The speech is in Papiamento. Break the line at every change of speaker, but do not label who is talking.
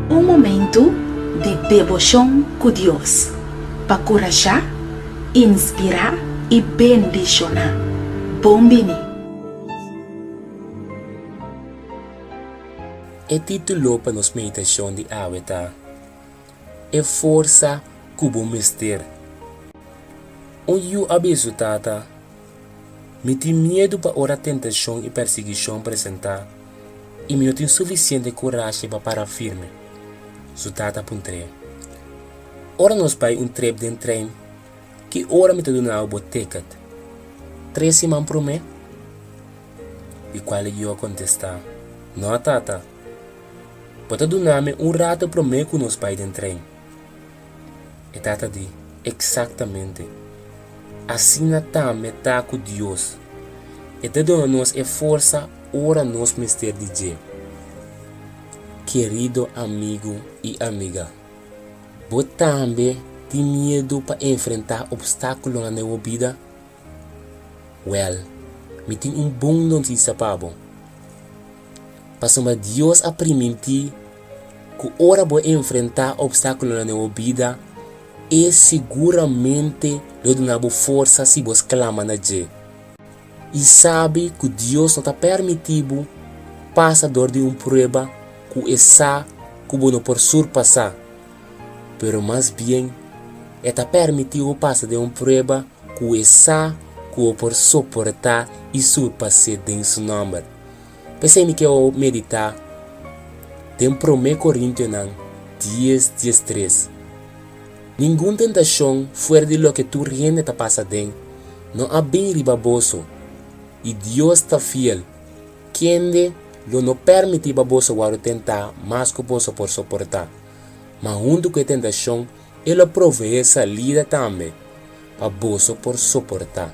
Un momentu di deboshon ku Dios pa kurashá, inspirá i bendishoná. Bon bini!
E título pa nos meditashon di awe ta, E Forsa Ku Bo Mester. Un yu a bisa su tata, Mi tin miedu pa ora tentashon i persiguishon presentá i mi no tin sufisiente kurashi pa para firme. Su tata puntr'é, Ora nos bai un trip den trein, ki ora mi ta duna bo bo ticket? Tres siman promé? Di kual e yu a kontestá, No, tata. Bo ta duna mi un ratu promé ku nos bai den trein. E tata di, Eksaktamente. Asina tambe ta ku Dios. E ta duna nos e forsa ora nos mester di dje. Kerido amigu i amiga, bo tambe tin miedu pa enfrentá opstákulonan den bo bida? Wèl, mi tin un bon notisia pa bo. Pasobra Dios a primintí ku ora bo enfrentá opstákulonan den bo bida, e siguramente lo duna bo forsa si bo sklama na dje. I sabi ku Dios no ta permití bo pasa dor di un prueba ku e sa ku bo no por surpasá, pero mas bien e ta permití bo pasa den un prueba ku e sa ku bo por soportá i surpas'é den su nòmber. P'esei mi ke bo meditá den Promé Korintionan dies diestres. Ningun tentashon fuera di loke tur hende ta pasa aden no a bin riba boso, i Dios ta fiel, kende lo no permití pa boso wòrdu tentá mas ku boso por soportá, ma huntu ku e tentashon e lo proveé salida tambe pa boso por soportá.